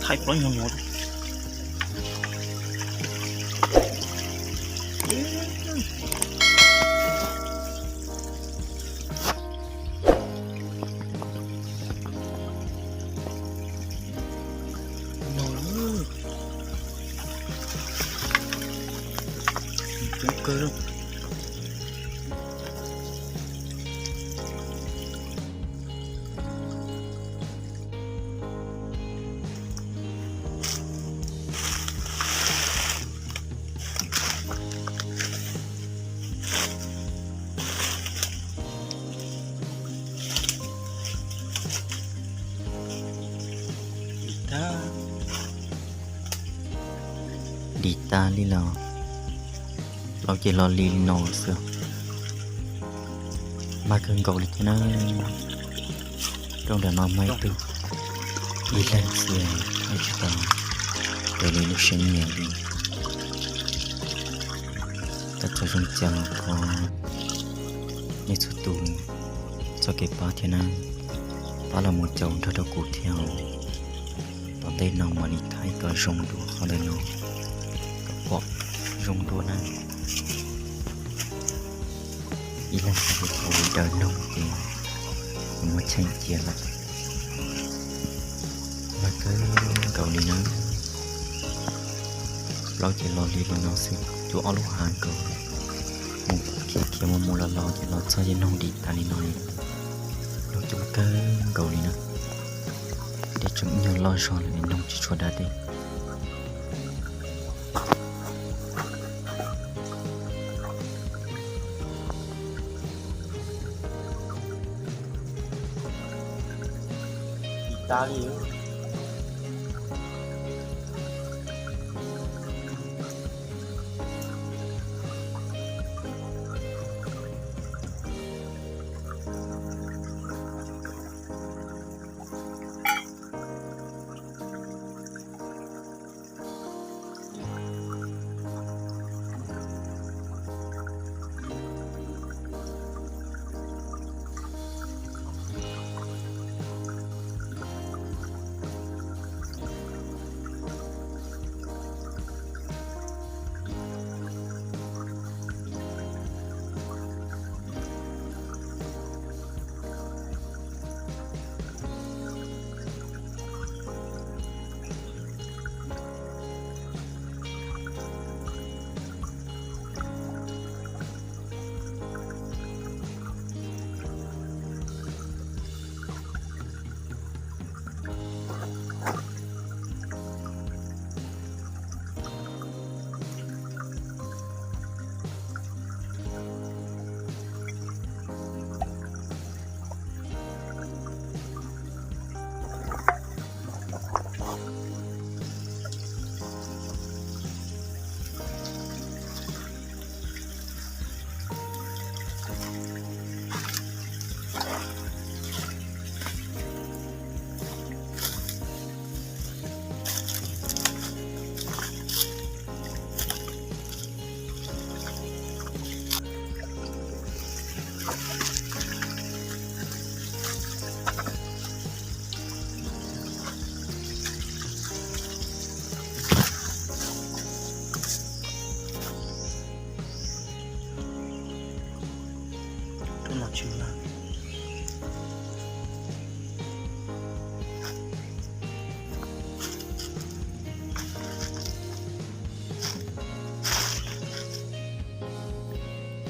Thaij plaub nyuag mov. Coob kawg. Dim tag li los, plaub ces los li no xwb. Mag kawg nkaus li thiab na. Rooj nram no mag ib tug, ib leeg xwb, tsis tau raws li lub siab nyiam li. Koj txog zoo cas los thov nej txhua tus txoj kev pab thiab na, pab los mus caum nrog rau kuv thiab os. Tom ntej no mam li thaij kom zoo dua qhov ntawm no, kom pom zoo dua na. Ib leeg thaum daws noog ces muab cheem cia lawm. Mag kawg nkaus li na. Plaub ces los li li no xwb, cuag ob lub hav nkaus. Mus khiav khiav mus mus los los ces los txog ces noog dim tas li no li. Noog coob kawg nkaus li na. Dej tseem ib nyuag loj zog lawm, noog tsis tshua da dej.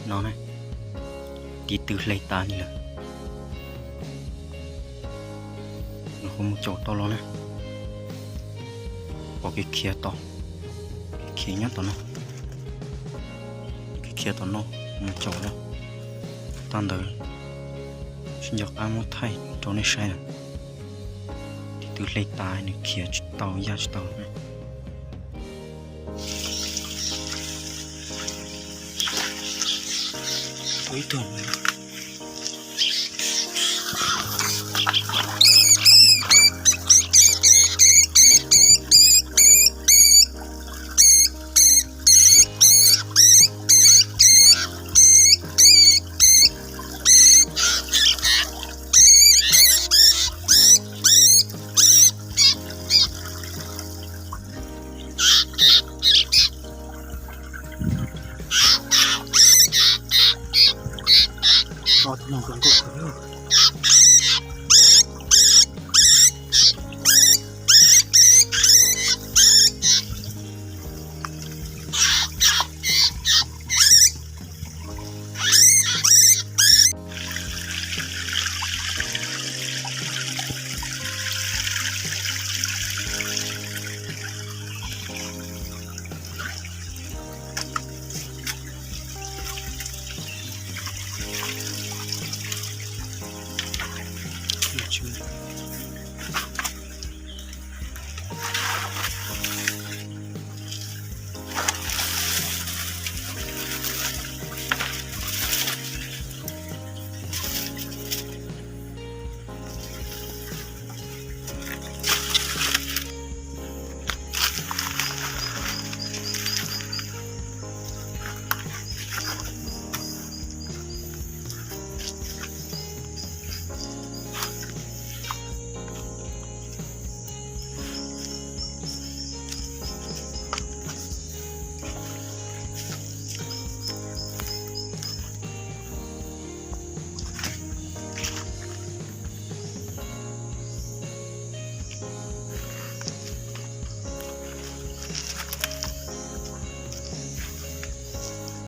No na, tiv tw hle tas li lawm. Nws qhuav mus caum tau los na. Pom kev khiav tom, kev khiav nyob tom no, kev khiav tom no mus caum na. Tag ntawd tsis nco qab muab thaij rau nej saib na. Tiv tw hle tas nws khiav tsis tau, ya tsis tau na. Ib tug so tus no hluas nkauj kawg.